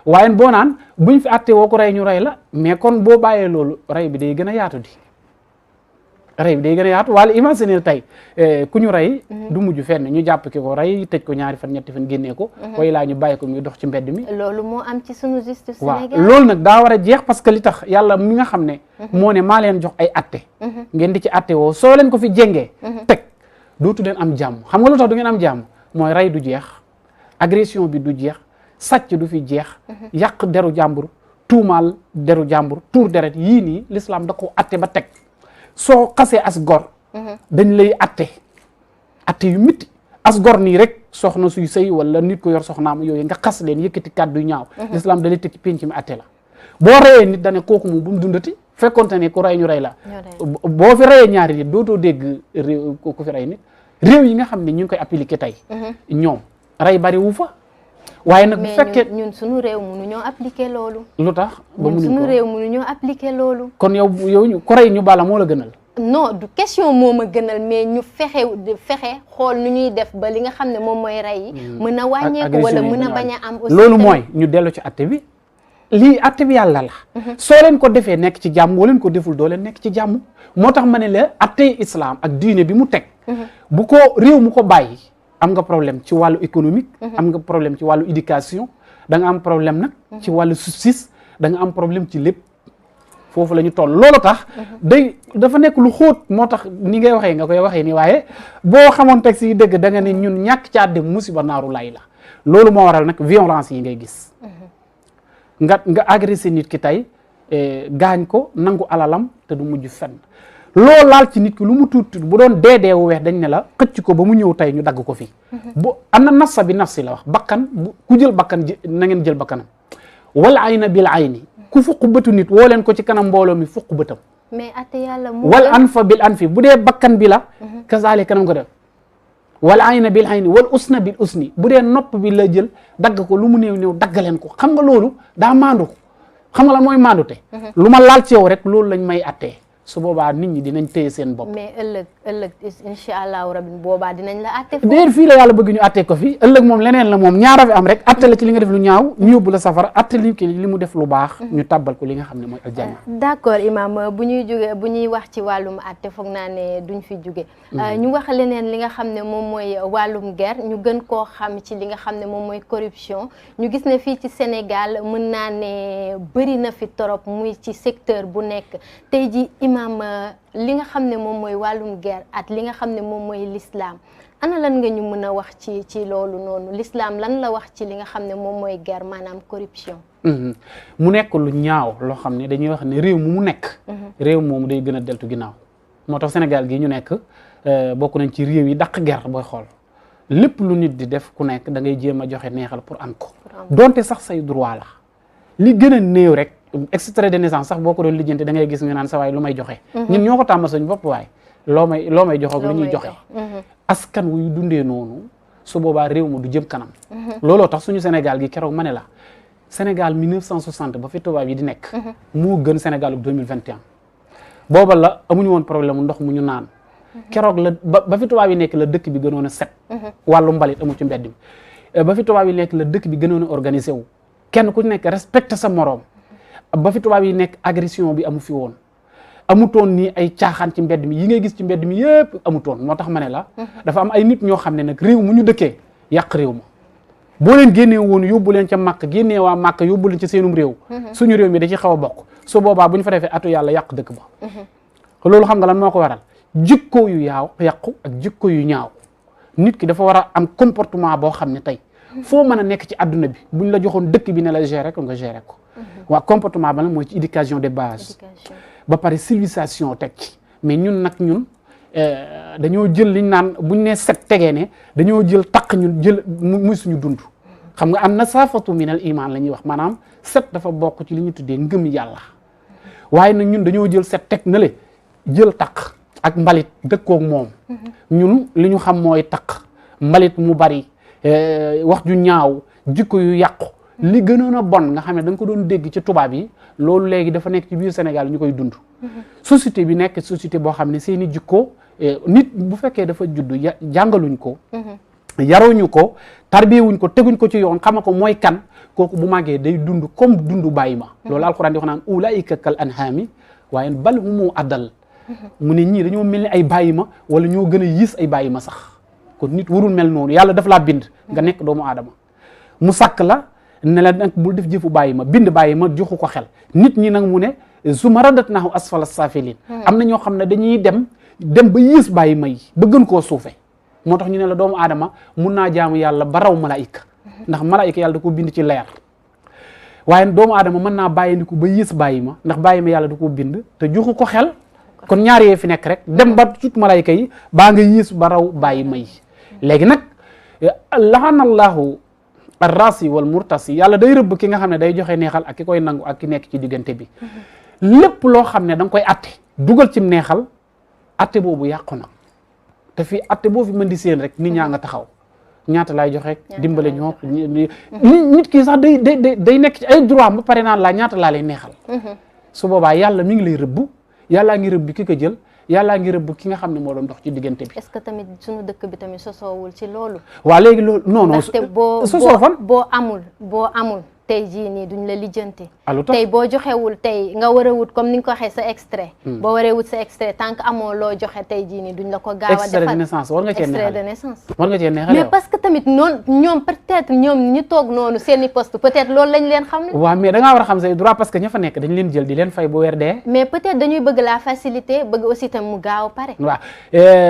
waaye boo naan buñ fi àtte woo ko rey ñu rey la mais kon boo bàyyee loolu rey bi day gën a yaatu di rey bi day gën a yaatu wala imaginer tey ku ñu rey du mujj fenn ñu jàpp ki ko rey tëj ko ñaari fan ñetti fan génnee ko way laa ñu bàyyi ko muy dox ci mbedd mi loolu moo am ci sunu justice waaw Sénégal loolu nag daa war a jeex parce que li tax yàlla mi nga xam ne moo ne maa leen jox ay atte ngeen di ci atte woo soo leen ko fi jéngee teg dootu leen am jàmm xam nga lu tax du ngeen am jàmm mooy rey du jeex agression bi du jeex sàcc du fi jeex yàq deru jàmbur tuumaal deru jàmbur tuur deret yii nii l'islam da ko atte ba teg soo xasee as gor dañ lay atte yu métti as gor nii rek soxna suy sëy wala nit ko yor soxnaam yooyu nga xas leen yëkkati kàddu yu ñaaw l'islam da lay teg ci penc mi atte la boo reyee nit dane kooku moom bu mu dundati fekkonte ne ku rey ñu rey la boo fi reyee ñaari nit dootoo dégg réew ku fi rey nit réew yi nga xam ne ñu ngi koy appliqué tey ñoom rey bari wu fa waaye nag bu fekkee ñun suñu réew mënuñoo appliqué loolu lu tax ba ñun suñu réew mënuñoo appliqué loolu kon yow ku rey ñu bala moo la gënal non du question moo ma gënal mais ñu fexe xool nu ñuy def ba li nga xam ne moom mooy rey yi mën a wàññeeku wala mën a bañ a am aussi loolu mooy ñu dellu ci atte bi lii atte bi yàlla la soo leen ko defee nekk ci jàmm woo leen ko deful doo leen nekk ci jàmm moo tax ma ne la attey islam ak diine bi mu teg bu ko réew mu ko bàyyi am nga problème ci wàllu économique am nga problème ci wàllu éducation da nga am problème nag ci wàllu justice da nga am problème ci lépp foofu la ñu toll loolu tax dafa nekk lu xóot moo tax ni ngay waxee nga koy waxee ni waaye boo xamoon teg si dëgg da nga ne ñun ñàkk caa dem musiba naaru lay la loolu moo waral nag violence yi ngay gis nga agressé nit ki tey gaañ ko nangu alalam te du mujj fenn loo laal ci nit ki lu mu tuuti bu doon deedeewu weex dañ ne la xëcc ko ba mu ñëw tey ñu dagg ko fi bu am na nafsa bi nafsi la wax bakkan ku jël bakkan na ngeen jël bakkanam wal ayna bil ayni ku fuq bëtu nit woo leen ko ci kanam mbooloo mi fuq bëtam mais ate yàlla wal anfa bil anfi bu dee bakkan bi la kazaale kanam ko def wal ayna bil ayni wal usna bil usni bu dee nopp bi la jël dagg ko lu mu néew néew daggaleen ko xam nga loolu daa maandu xam nga lan mooy maandute lu ma laal ci yow rek loolu lañ may attee su boobaa nit ñi dinañ téye seen bopp mais ëllëg incha allahu rabbi boobaa dinañ la atte déer fii la yàlla bëgg ñu attee ko fi ëllëg moom leneen la moom ñaara fi am rek atte la ci li nga def lu ñaaw ñu yóbbu la safara atte li mu def lu baax ñu tabbal ko li nga xam ne mooy aljanna d'accord imam bu ñuy wax ci wàllum atte foog naa ne duñ fi jóge ñu wax leneen li nga xam ne moom mooy wàllum guerre ñu gën koo xam ci li nga xam ne moom mooy corruption ñu gis ne fii ci Sénégal mën naa ne bëri na fi torop muy ci secteur bu nekk tey ji imam li nga xam ne moom mooy wàllum guerre at li nga xam ne moom mooy l'islam ana lan nga ñu mën a wax ci loolu noonu l'islam lan la wax ci li nga xam ne moom mooy guerre maanaam corruption mu nekk lu ñaaw loo xam ne dañuy wax ne réew mu nekk réew moomu day gën a deltu ginnaaw moo tax Sénégal gi ñu nekk bokk nañ ci réew yi dàq guerre booy xool lépp lu nit di def ku nekk da ngay jéem a joxe neexal pour am ko donte sax say droit la li gën a néew rek extrait de naissance sax boo ko doon lijjanti da ngay gis nga naan sa waay lu may joxe ñun ñoo ko tàmm suñ bopp waay loo may joxe ak lu ñuy joxe askan wuy dundee noonu su boobaa réew ma du jëm kanam looloo tax suñu Sénégal gi keroog ma ne la Sénégal 1960 ba fi tubaab yi di nekk moo gën Sénégal 2021 booba la amuñu woon problème mu ndox mu ñu naan keroog la ba fi tubaab yi nekk la dëkk bi gënoon a set wàllu mbalit amu ci mbedd mi ba fi tubaab yi nekk la dëkk bi gënoon a organisé wu kenn ku nekk respecté sa moroom ba fi tubaab yi nekk agression bi amu fi woon amutoon nii ay caaxaan ci mbedd mi yi ngay gis ci mbedd mi yëpp amutoon moo tax ma ne la dafa am ay nit ñoo xam ne nag réew mu ñu dëkkee yàq réew ma boo leen génnee woon yóbbu leen ca màkk génnee waa màkk yóbbu leen ca seenum réew suñu réew mi da ci xaw a bokk su boobaa bu ñu fa defee atu yàlla yàq dëkk ba loolu xam nga lan moo ko waral jikko yu yàqu ak jikko yu ñaaw nit ki dafa war a am comportement boo xam ne tey foo mën a nekk ci adduna bi buñ la joxoon dëkk bi ne la gérer ko nga gérer ko waa comportement ba nag mooy ci éducation de base ba pare civilisation teg ci mais ñun dañoo jël liñ naan buñ ne set tegee ne dañoo jël taq ñun jël muy suñu dund xam nga am na saafatu minal iman la ñuy wax maanaam set dafa bokk ci li ñu tuddee ngëm yàlla waaye nag ñun dañoo jël set teg na le jël taq ak mbalit dëkkoog moom ñun li ñu xam mooy taq mbalit mu bari wax ju ñaaw jikko yu yàqu li gënoon a bon nga xam ne da nga ko doon dégg ci tubaab yi loolu léegi dafa nekk ci biir Sénégal ñu koy dund société bi nekk société boo xam ne seeni jikko nit bu fekkee dafa judd jàngaluñ ko yaruñu ko tarbiyewuñ ko teguñ ko ci yoon xama ko mooy kan kooku bu màggee day dund comme dundu bàyyi ma loolu alquran di wax naan ulaika kal anhaami waaye bal humu adal mu ne ñii dañoo mel ni ay bàyyi ma wala ñoo gën a yiis ay bàyyi ma sax kon nit warul mel noonu yàlla daf laa bind nga nekk doomu aadama mu sàkk la ne la nag bul def jëfu bàyyi ma bind bàyyi ma joxu ko xel nit ñi nag mu ne summa radatnaahu asfala saafiliin am na ñoo xam ne dañuy dem ba yiis bàyyi ma yi ba gën koo suufe moo tax ñu ne la doomu aadama mun naa jaamu yàlla ba raw malaayika ndax malaayika yàlla da ko bind ci leer waaye doomu aadama mën naa bàyyindiku ba yiis bàyyi ma ndax bàyyi ma yàlla da ko bind te joxu ko xel kon ñaar yee fi nekk rek dem ba sut malaayika yi baa nga yiis ba raw bàyyi ma yi léegi nag lahanallahu arrasi wal murtasi yàlla day rëbb ki nga xam ne day joxe neexal ak ki koy nangu ak ki nekk ci diggante bi lépp loo xam ne da nga koy atte dugal ci neexal atte boobu yàqu na te fii atte boo fi mën di seen rek nit ñaa nga taxaw ñaata laay joxe dimbale ñoo nit ki sax day nekk ci ay droit ba pare naan laa ñaata laa lay neexal su boobaa yàlla mi ngi lay rëbb yàllaa ngi rëbb ki ko jël yàllaa ngi rëbb ki nga xam ne moo doon dox ci diggante bi. est-ce que tamit suñu dëkk bi tamit sosoowul ci loolu. waa léegi loolu non non sosoo fan boo amul tey jii nii duñ la lijjanti. alu tax tey boo joxewul tey nga war a wut comme ni nga ko waxee sa extrait. boo waree wut sa extrait tant que amoo loo joxe tey jii nii duñ la ko gaaw a defal. extrait de naissance war nga cee neexale extrait de naissance. war nga cee neexale mais parce que tamit noonu ñoom peut-être ñoom ñu toog noonu seeni poste peut-être loolu lañ leen xam ne. waaw mais da ngaa war a xam say droit parce que ña fa nekk dañ leen jël di leen fay bu weer dee. mais peut-être dañuy bëgg la facilité bëgg aussi tam mu gaaw pare. waaw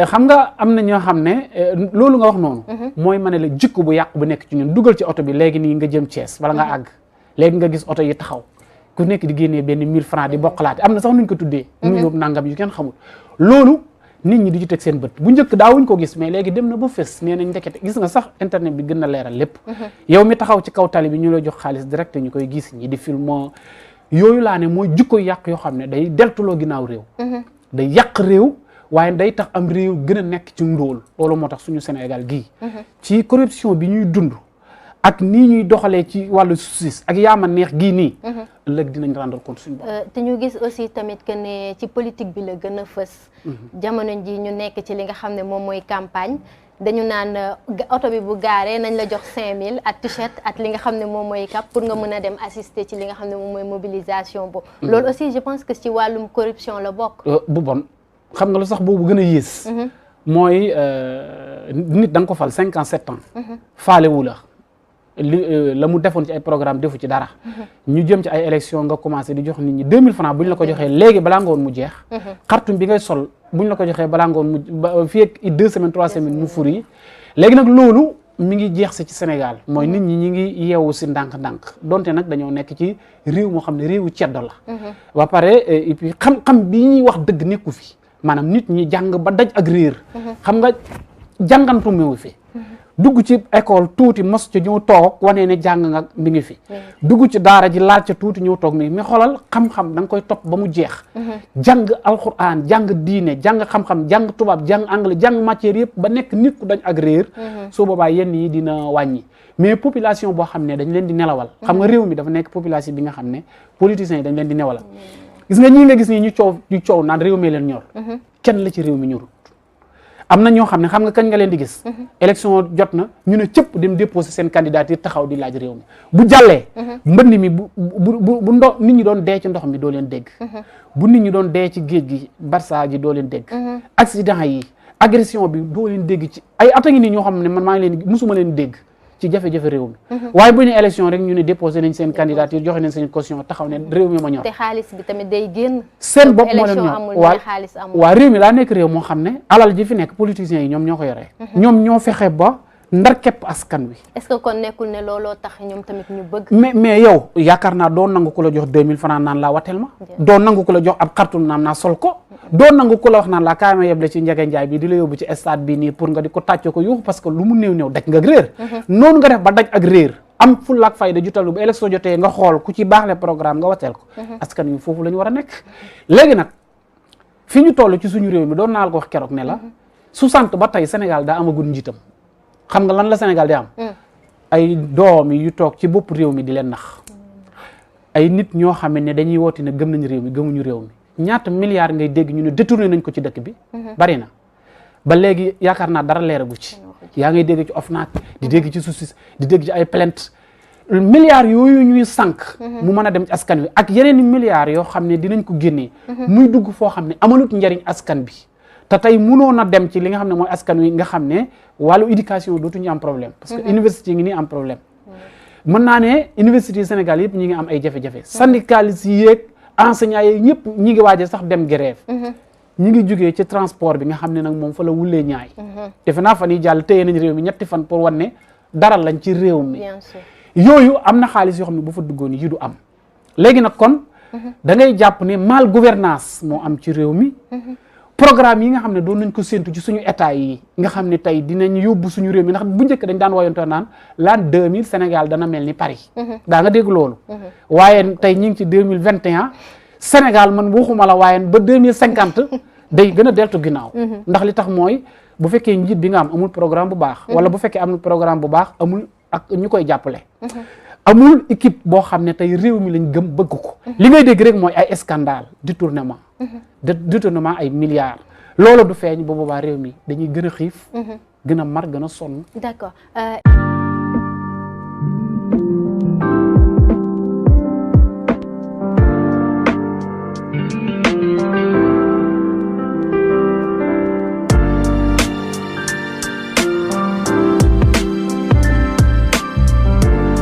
xam nga am na ñoo xam ne loolu nga wax noonu. mooy ma ne la jikko bu yàqu bu nekk ci ñun dugal ci oto bi léegi nii nga jëm Thiès wala nga àgg léegi nga gis oto yi taxaw ku nekk di génnee benn 1000 francs di bokkalaate am na sax nuñ ko tuddee ñu yóbbu nangam yu kenn xamul loolu nit ñi di ci teg seen bët bu njëkk daawuñ ko gis mais léegi dem na ba fës nee nañ ndekete gis nga sax internet bi gën na leeral lépp yow mi taxaw ci kaw tali bi ñu lay jox xaalis direct ñu koy gis ñi di film yooyu laa ne mooy jikko yàq yoo xam ne day deltuloo ginnaaw réew day yàq réew waaye day tax am réew gën a nekk ci ndóol loolu moo tax suñu Sénégal gii ci corruption bi ñuy dund ak nii ñuy doxalee ci wàllu justice ak yaama neex gii nii ëllëg dinañ rendre compte suñu bopp te ñu gis aussi tamit que ne ci politique bi la gën a fës jamono ji ñu nekk ci li nga xam ne moom mooy campagne dañu naan oto bi bu gaaree nañ la jox 5000 ak t-shirt ak li nga xam ne moom mooy cap pour nga mën a dem assister ci li nga xam ne moom mooy mobilisation boobu loolu aussi je pense que ci wàllum corruption la bokk bu bon xam nga lu sax boobu gën a yées mooy nit da nga ko fal 5 ans 7 ans faale wu la la mu defoon ci ay programme defu ci dara ñu jëm ci ay élection nga commencé di jox nit ñi 2000 francs bu ñu la ko joxee léegi balaa nga woon mu jeex xartum bi ngay sol bu ñu la ko joxee balaa nga woon mu fii ak 2 semaines 3 semaines mu fur yi léegi nag loolu mi ngi jeex si ci Sénégal mooy nit ñi ngi yeewu si ndànk-ndànk donte nag dañoo nekk ci réew moo xam ne réewu ceddo la ba pare et puis xam-xam bi ñuy wax dëgg nekku fi maanaam nit ñi jàng ba daj ak réer xam nga jàngantu mewu fi dugg ci école tuuti mos ci ñëw toog wane ne jàng nga mi ngi fi dugg ci daara ji laaj ca tuuti ñëw toog mi ngi mais xoolal xam-xam da nga koy topp ba mu jeex jàng alquran jàng diine jàng xam-xam jàng tubaab jàng anglais jàng matière yëpp ba nekk nit ku dañ ak réer soo boobaa yenn yi dina wàññi mais population boo xam ne dañ leen di nelawal xam nga réew mi dafa nekk population bi nga xam ne politiciens yi dañ leen di nelawal gis nga ñii nga gis nii ñu coow naan réew mi leen ñor kenn la ci réew mi ñorul am na ñoo xam ne xam nga kañ nga leen di gis élection jot na ñu ne cëpp dem déposer seen candidature taxaw di laaj réew mi bu jàllee mbënd mi bu ndox nit ñi doon dee ci ndox mi doo leen dégg bu nit ñi doon dee ci géej gi barça ji doo leen dégg accident yi agression bi doo leen dégg ci ay at a ngi nii ñoo xam ne man maa ngi leen musuma leen dégg ci jafe-jafe réew mi waaye bu ñu élection rek ñu ne déposé nañ seen candidature joxe nañ seen caution taxaw ne réew mi ma ñor te xaalis bi tamit day génn seen bopp moo leen ñor waa réew mi laa nekk réew moo xam ne alal ji fi nekk politiciens yi ñoom ñoo ko yoree ñoom ñoo fexe ba ndar képp askan wi est-ce que kon nekkul ne looloo tax ñoom tamit ñu bëgg mais yow yaakaar naa doo nangu ku la jox 2000 francs naan laa wateel ma doo nangu ku la jox ab xartul naan naa sol ko doo nangu ku la wax naan laa kaay ma yeble ci njege njaay bi di la yóbbu ci stade bi nii pour nga di ko tàcce ko yuuxu parce que lu mu néew daj nga réer noonu nga def ba daj ak réer am fulla ak fayda jutal bu élection jotee nga xool ku ci baax le programme nga wateel ko askan wi foofu la ñu war a nekk léegi nag fi ñu toll ci suñu réew mi doon naa la ko wax keroog ne la 60 ba tey Sénégal daa amagul njiitam xam nga lan la Sénégal di am ay doom yu toog ci bopp réew mi di leen nax ay nit ñoo xam ne dañuy woote ne gëm nañ réew mi gëmuñu réew mi ñaata milliards ngay dégg ñu ne détourné nañ ko ci dëkk bi bari na ba léegi yaakaar naa dara leeragu ci. yaa ngay dégg ci OFNAC di dégg ci justice di dégg ci ay plainte milliards yooyu ñuy sànq. mu mën a dem ci askan wi ak yeneen i milliards yoo xam ne dinañ ko génnee. muy dugg foo xam ne amalut njariñ askan bi. te tey mënoon a dem ci li nga xam ne mooy askan wi nga xam ne wàllu éducation dootuñu am problème. parce que université ngi nii am problème. mën naa ne université Sénégal yëpp ñi ngi am ay jafe-jafe. syndicalistes yi yeeg enseignants yi ñëpp ñi ngi waaje sax dem grève. ñi ngi jugee ci transport bi nga xam ne nag moom fa la wulee ñaay. defe naa fan yi jàll téye nañ réew mi ñetti fan pour wan ne dara lañ ci réew mi. bien sûr yooyu am na xaalis yoo xam ne bu fa duggoon yi du am. léegi nag kon da ngay jàpp ne mal gouvernance moo am ci réew mi. programme yi nga xam ne doon nañ ko séntu ci suñu état yi nga xam ne tey dinañ yóbbu suñu réew mi ndax bu njëkk dañ daan woyantoo naan l'an 2000 Sénégal dana mel ni Paris. daa nga dégg loolu. waaye tey ñu ngi ci 2021 Sénégal man waxuma la waaye ba 2050 day gën a deltu ginnaaw. ndax li tax mooy bu fekkee njiit bi nga am amul programme bu baax. wala bu fekkee amul programme bu baax amul ak ñu koy jàppale. amul équipe boo xam ne tey réew mi lañ gëm bëgg ko. li ngay dégg rek mooy ay scandale détournement. détournement ay milliards. loolu du feeñ bu boobaa réew mi dañuy gën a xiif. gën a mar gën a sonn. D'accord.